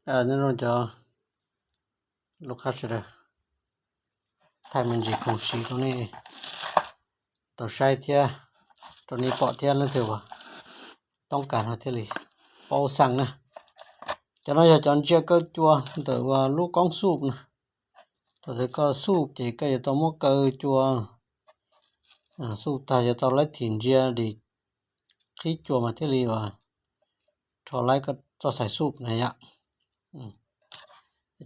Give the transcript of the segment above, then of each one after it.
Nyob zoo cov lub qab sawv daws, thaij me ntsis khoom siv rau nej tau saib thiab rau nej pom thiab leej twg uas toob kas no thiaj li paub xaj na. Cov no yog cov ntsia kaw cua ntawm uas lub koob xuj na. Thaum twg koj xuj ces koj yuav tau muab kaw cua, xuj tag yuav tau laib thim ntsia dim qhib cua mas thiaj li uas rho laib koj txoj xais xuj na yom.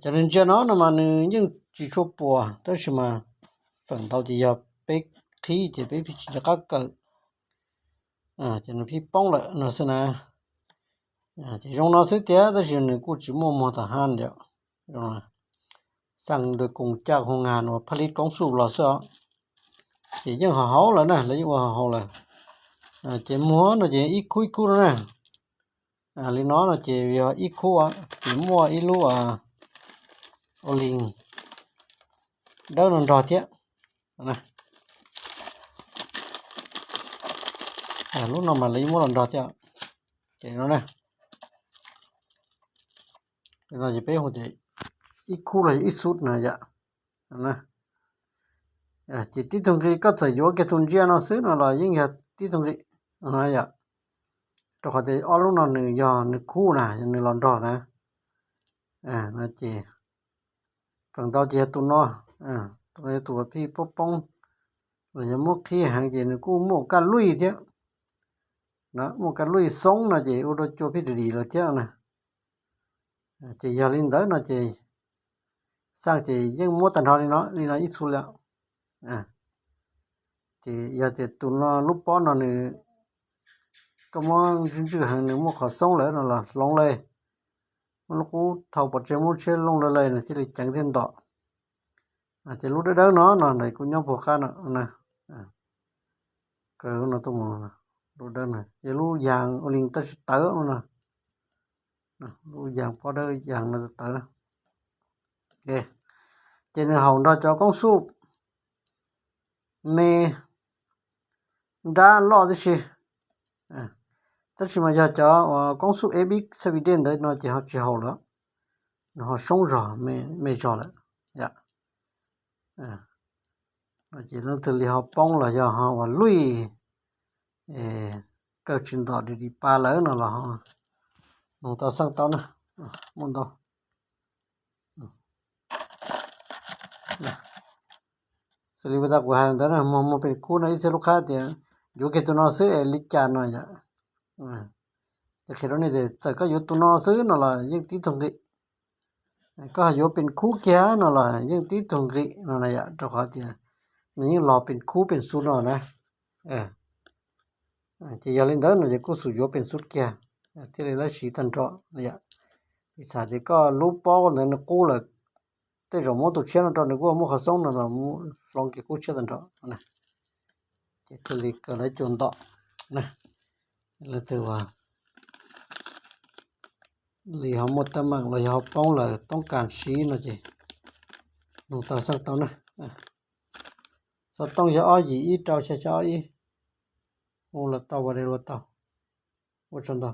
Cov ntsia no no mas nws yeej tsis tshua puas tab sis mas feem ntau ces yog peb qhib ces peb tsis nco qab kaw, ces nws pib poob lawm no xwb na. Ces zoo no xwb tiag tab sis nws kuj tsis muaj muag tam haj yom. Xaj dua koos caj hoo nga uas phaj lib koob xuj los xwb os. Ces yeej haus haus lawm na, lawv yeej ua haus haus lawm. Ces muag no ces ib khub ib khub no na. Li no no ces yog ib khub, ces muaj ib lub O-lin dawb no nrog thiab. Lub no mas lawv yeej muab los nrog thiab. Ces no na, no ces peb hu tias ib khub los yog ib xub na yom. Ces tib tug nqi koj txawm yuav kiag tus ntsia no xwb no los yeej yog tib tug nqi yom. Rau qhov tias ob lub no nws yog nws khub na, yog nws los nrog na. No ces feem ntau ces yog tus no, tus no yog tus uas phij poob poob los yog muab qhib heev ces nws kuj muaj kaj luij thiab. Muaj kaj luij xoob no ces ua rau cua phij dim dim lawm thiab na. Ces yog li ntawd no ces xaj ces yeej muab tag nrho li no, li no ib xub li. Ces yog tias tus no lub pob no nws, koj muab ntswj ntswj heev nws muaj qhov xoob lawm no los hloov lawm, muab lub qub thau pov tseg muab lub tsheb looj lawm lawm nws thiaj li ceev thiaj ntom. Ces lub dawb dawb no no nws kuj nyob puag qab no na. Kaw no tuaj mus, lub dawb no yog lub yas O-lin tab sis tawv no. Lub yas pob dawb yas no tawv na. Ces nws haum nrog cov koob xuj me nrab loj tib si. Tab sis mas yog cov uas koob xuj Epic Savvy Dent ntawd no ces ho tsis haum lawm, nws ho soob zog me zog lawm. Ces leej twg li ho poob los yog ho ua luij, kaw tsis ntom dim dim pa lawm no los ho nug tau xaj tau na, muaj ntau. Xws li puag ta kuv hais ntawd na, muag muag peem khub no ib txhia lub qhab tias yuav kiag tus no xwb es li cas no yom. Ces qhia rau nej tias txawm koj yuav tus no xwb no los yeej tib tug nqi. Koj yuav peem khub kiag no los yeej tib tug nqi no na yom, rau qhov tias nws yeej los peem khub peem xub no na. Ces yog li ntawd no ces kuj xum yuav peem xub kiag thiaj li lab siv tag nrho yom. Piv xam tias koj lub pob ntawd nws qub lawm, tej zaum muab tus tshiab no rau nws kuj muaj qhov xoob no los hloov kiag khub tshiab tag nrho. Ces thiaj li kaw lawv cua ntom na. Leej twg uas li ho muaj teeb meem los yog ho poob lawm toob kas siv no ces nug tau xaj tau na. Xov tooj yog ob yim ib rau xya xya ob ib. Hu los tau, ua dej los tau. Ua tsaug ntau.